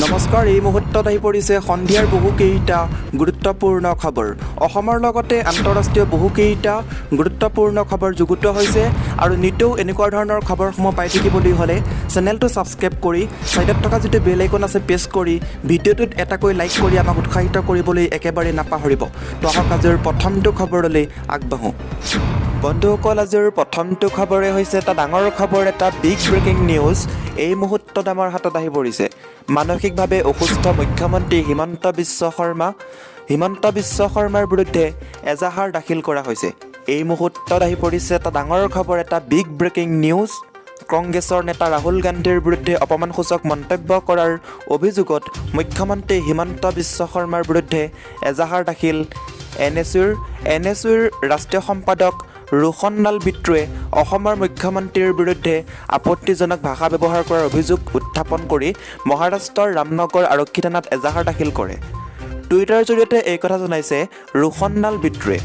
নমস্কাৰ, এই মুহূৰ্তত আহি পৰিছে সন্ধিয়াৰ বহুকেইটা গুৰুত্বপূৰ্ণ খবৰ। অসমৰ লগতে আন্তঃৰাষ্ট্ৰীয় বহুকেইটা গুৰুত্বপূৰ্ণ খবৰ যুগুতোৱা হৈছে আৰু নিতৌ এনেকুৱা ধৰণৰ খবৰসমূহ পাই থাকিবলৈ হ'লে চেনেলটো ছাবস্ক্ৰাইব কৰি ছাইডত থকা যিটো বেল আইকন আছে প্ৰেছ কৰি ভিডিঅ'টোত এটাকৈ লাইক কৰি আমাক উৎসাহিত কৰিবলৈ একেবাৰে নাপাহৰিব। তো আহক, আজিৰ প্ৰথমটো খবৰলৈ আগবাঢ়োঁ। বন্ধুসকল, আজিৰ প্ৰথমটো খবৰে হৈছে এটা ডাঙৰ খবৰ, এটা বিগ ব্ৰেকিং নিউজ এই মুহূৰ্তত আমাৰ হাতত আহি পৰিছে। মানসিকভাৱে অসুস্থ মুখ্যমন্ত্ৰী হিমন্ত বিশ্ব শৰ্মা। হিমন্ত বিশ্ব শৰ্মাৰ বিৰুদ্ধে এজাহাৰ দাখিল কৰা হৈছে। এই মুহূৰ্তত আহি পৰিছে এটা ডাঙৰ খবৰ, এটা বিগ ব্ৰেকিং নিউজ। কংগ্ৰেছৰ নেতা ৰাহুল গান্ধীৰ বিৰুদ্ধে অপমানসূচক মন্তব্য কৰাৰ অভিযোগত মুখ্যমন্ত্ৰী হিমন্ত বিশ্ব শৰ্মাৰ বিৰুদ্ধে এজাহাৰ দাখিল এন এছ ইউৰ। এন এছ ইউৰ ৰাষ্ট্ৰীয় সম্পাদক ৰোশনলাল বিট্টুৱে অসমৰ মুখ্যমন্ত্ৰীৰ বিৰুদ্ধে আপত্তিজনক ভাষা ব্যৱহাৰ কৰাৰ অভিযোগ উত্থাপন কৰি মহাৰাষ্ট্ৰৰ ৰামনগৰ আৰক্ষী থানাত এজাহাৰ দাখিল কৰে। টুইটাৰৰ জৰিয়তে এই কথা জনাইছে ৰোশনলাল বিট্টুৱে।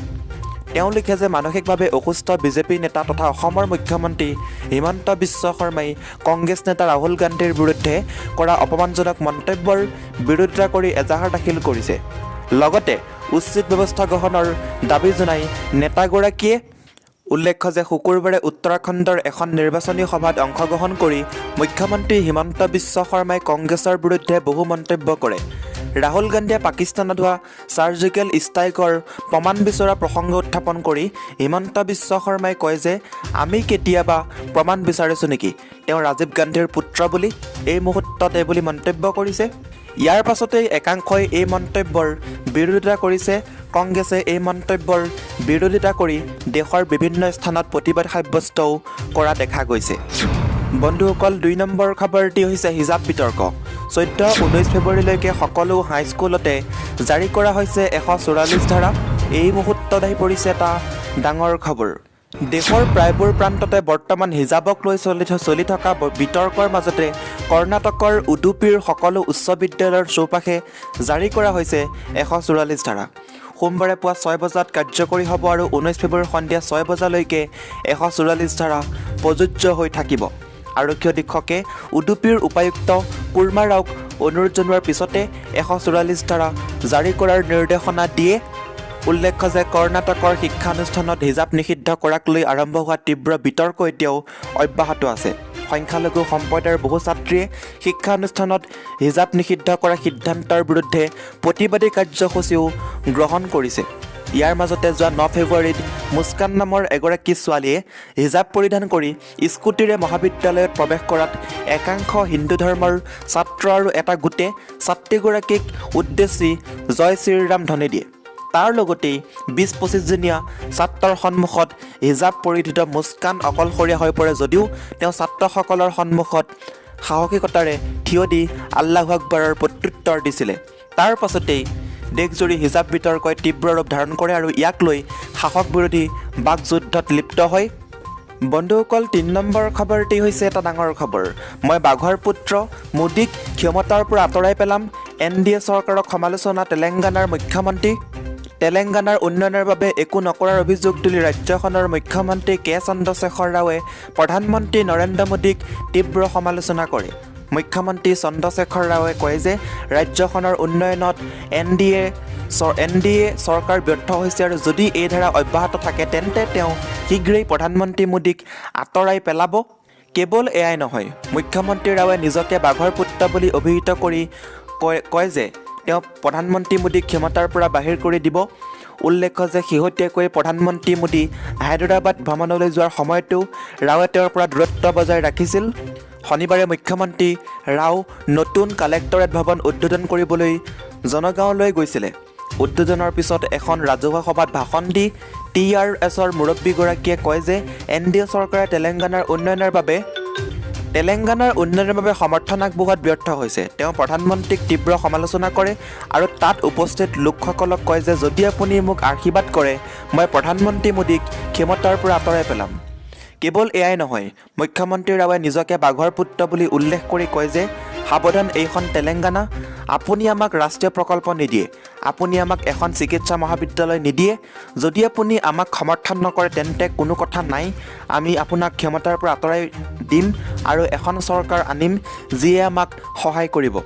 তেওঁ লিখে যে মানসিকভাৱে অসুস্থ বিজেপি নেতা তথা অসমৰ মুখ্যমন্ত্ৰী হিমন্ত বিশ্ব শৰ্মাই কংগ্ৰেছ নেতা ৰাহুল গান্ধীৰ বিৰুদ্ধে কৰা অপমানজনক মন্তব্যৰ বিৰোধিতা কৰি এজাহাৰ দাখিল কৰিছে। লগতে উচিত ব্যৱস্থা গ্ৰহণৰ দাবী জনাই নেতাগৰাকীয়ে। উল্লেখ্য যে শুকুৰবাৰে উত্তৰাখণ্ডৰ এখন নিৰ্বাচনী সভাত অংশগ্ৰহণ কৰি মুখ্যমন্ত্ৰী হিমন্ত বিশ্ব শৰ্মাই কংগ্ৰেছৰ বিৰুদ্ধে বহু মন্তব্য কৰে। ৰাহুল গান্ধীয়ে পাকিস্তানত হোৱা ছাৰ্জিকেল ষ্ট্ৰাইকৰ প্ৰমাণ বিচৰা প্ৰসংগ উত্থাপন কৰি হিমন্ত বিশ্ব শৰ্মাই কয় যে আমি কেতিয়াবা প্ৰমাণ বিচাৰিছোঁ নেকি তেওঁ ৰাজীৱ গান্ধীৰ পুত্ৰ বুলি? এই মুহূৰ্তত এই বুলি মন্তব্য কৰিছে। ইয়াৰ পাছতেই একাংশই এই মন্তব্যৰ বিৰোধিতা কৰিছে। কংগ্ৰেছে এই মন্তব্যৰ বিৰোধিতা কৰি দেশৰ বিভিন্ন স্থানত প্ৰতিবাদ সাব্যস্তও কৰা দেখা গৈছে। বন্ধুসকল, 2 নম্বৰ খবৰটি হৈছে হিজাব বিতৰ্ক। 14, 19 ফেব্ৰুৱাৰীলৈকে সকলো হাইস্কুলতে জাৰি কৰা হৈছে 144 ধাৰা। এই মুহূৰ্তত আহি পৰিছে এটা ডাঙৰ খবৰ। দেশৰ প্ৰায়বোৰ প্ৰান্ততে বৰ্তমান হিজাবক লৈ চলি থকা বিতৰ্কৰ মাজতে কৰ্ণাটকৰ উডুপিৰ সকলো উচ্চ বিদ্যালয়ৰ চৌপাশে জাৰি কৰা হৈছে 144 ধাৰা। সোমবাৰে পুৱা 6 বজাত কাৰ্যকৰী হ'ব আৰু 19 ফেব্ৰুৱাৰী সন্ধিয়া 6 বজালৈকে 144 ধাৰা প্ৰযোজ্য হৈ থাকিব। আৰক্ষী অধীক্ষকে উডুপিৰ উপায়ুক্ত কুৰ্মা ৰাওক অনুৰোধ জনোৱাৰ পিছতে 144 ধাৰা জাৰি কৰাৰ নিৰ্দেশনা দিয়ে। উল্লেখ্য যে কৰ্ণাটকৰ শিক্ষানুষ্ঠানত হিজাব নিষিদ্ধ কৰাক লৈ আৰম্ভ হোৱা তীব্ৰ বিতৰ্ক এতিয়াও অব্যাহত আছে। সংখ্যালঘু সম্প্ৰদায়ৰ বহু ছাত্ৰীয়ে শিক্ষানুষ্ঠানত হিজাব নিষিদ্ধ কৰা সিদ্ধান্তৰ বিৰুদ্ধে প্ৰতিবাদী কাৰ্যসূচীও গ্ৰহণ কৰিছে। ইয়াৰ মাজতে যোৱা 9 ফেব্ৰুৱাৰীত মুস্কান নামৰ এগৰাকী ছোৱালীয়ে হিজাব পৰিধান কৰি স্কুটিৰে মহাবিদ্যালয়ত প্ৰৱেশ কৰাত একাংশ হিন্দু ধৰ্মৰ ছাত্ৰ আৰু এটা গোটে ছাত্ৰীগৰাকীক উদ্দেশ্যি জয় শ্ৰীৰাম ধ্বনি দিয়ে। তাৰ লগতেই 20-25জনীয়া ছাত্ৰৰ সন্মুখত হিজাব পৰিধিত মুস্কান অকলশৰীয়া হৈ পৰে যদিও তেওঁ ছাত্ৰসকলৰ সন্মুখত সাহসিকতাৰে থিয় দি আল্লাহু আকবৰৰ প্ৰত্যুত্তৰ দিছিলে। তাৰ পাছতেই দেশজুৰি হিজাব বিতৰ্কই তীব্ৰ ৰূপ ধাৰণ কৰে আৰু ইয়াক লৈ শাসক বিৰোধী বাকযুদ্ধত লিপ্ত হয়। বন্ধুসকল, 3 নম্বৰ খবৰটি হৈছে এটা ডাঙৰ খবৰ। মই বাঘৰ পুত্ৰ, মোদীক ক্ষমতাৰ পৰা আঁতৰাই পেলাম, এন ডি এ চৰকাৰক সমালোচনা তেলেংগানাৰ মুখ্যমন্ত্ৰী। তেলেংগানাৰ উন্নয়নৰ বাবে একো নকৰাৰ অভিযোগ তুলি ৰাজ্যখনৰ মুখ্যমন্ত্ৰী কে চন্দ্ৰশেখৰ ৰাৱে প্ৰধানমন্ত্ৰী নৰেন্দ্ৰ মোদীক তীব্ৰ সমালোচনা কৰে। মুখ্যমন্ত্ৰী চন্দ্ৰশেখৰ ৰাৱে কয় যে ৰাজ্যখনৰ উন্নয়নত এন ডি এ চৰকাৰ ব্যৰ্থ হৈছে আৰু যদি এই ধাৰা অব্যাহত থাকে, তেন্তে তেওঁ শীঘ্ৰেই প্ৰধানমন্ত্ৰী মোদীক আঁতৰাই পেলাব। কেৱল এয়াই নহয়, মুখ্যমন্ত্ৰী ৰাৱে নিজকে বাঘৰ পুত্ৰ বুলি অভিহিত কৰি কয় যে তেওঁ প্ৰধানমন্ত্ৰী মোদীক ক্ষমতাৰ পৰা বাহিৰ কৰি দিব। উল্লেখ্য যে শেহতীয়াকৈ প্ৰধানমন্ত্ৰী মোদী হায়দৰাবাদ ভ্ৰমণলৈ যোৱাৰ সময়তো ৰাৱে তেওঁৰ পৰা দূৰত্ব বজাই ৰাখিছিল। শনিবাৰে মুখ্যমন্ত্ৰী ৰাও নতুন কালেক্টৰেট ভৱন উদ্বোধন কৰিবলৈ জনগাঁৱলৈ গৈছিলে। উদ্বোধনৰ পিছত এখন ৰাজহুৱা সভাত ভাষণ দি টি আৰ এছৰ মুৰব্বীগৰাকীয়ে কয় যে এন ডি এ চৰকাৰে তেলেংগানাৰ উন্নয়নৰ বাবে সমৰ্থন আগবঢ়োৱাত ব্যৰ্থ হৈছে। তেওঁ প্ৰধানমন্ত্ৰীক তীব্ৰ সমালোচনা কৰে আৰু তাত উপস্থিত লোকসকলক কয় যে যদি আপুনি মোক আশীৰ্বাদ কৰে, মই প্ৰধানমন্ত্ৰী মোদীক ক্ষমতাৰ পৰা আঁতৰাই পেলাম। কেৱল এয়াই নহয়, মুখ্যমন্ত্ৰী ৰাৱে নিজকে বাঘৰ পুত্ৰ বুলি উল্লেখ কৰি কয় যে সাৱধান, এইখন তেলেংগানা। আপুনি আমাক ৰাষ্ট্ৰীয় প্ৰকল্প নিদিয়ে, আপুনি আমাক এখন চিকিৎসা মহাবিদ্যালয় নিদিয়ে। যদি আপুনি আমাক সমৰ্থন নকৰে, তেন্তে কোনো কথা নাই, আমি আপোনাক ক্ষমতাৰ পৰা আঁতৰাই দিম আৰু এখন চৰকাৰ আনিম যিয়ে আমাক সহায় কৰিব।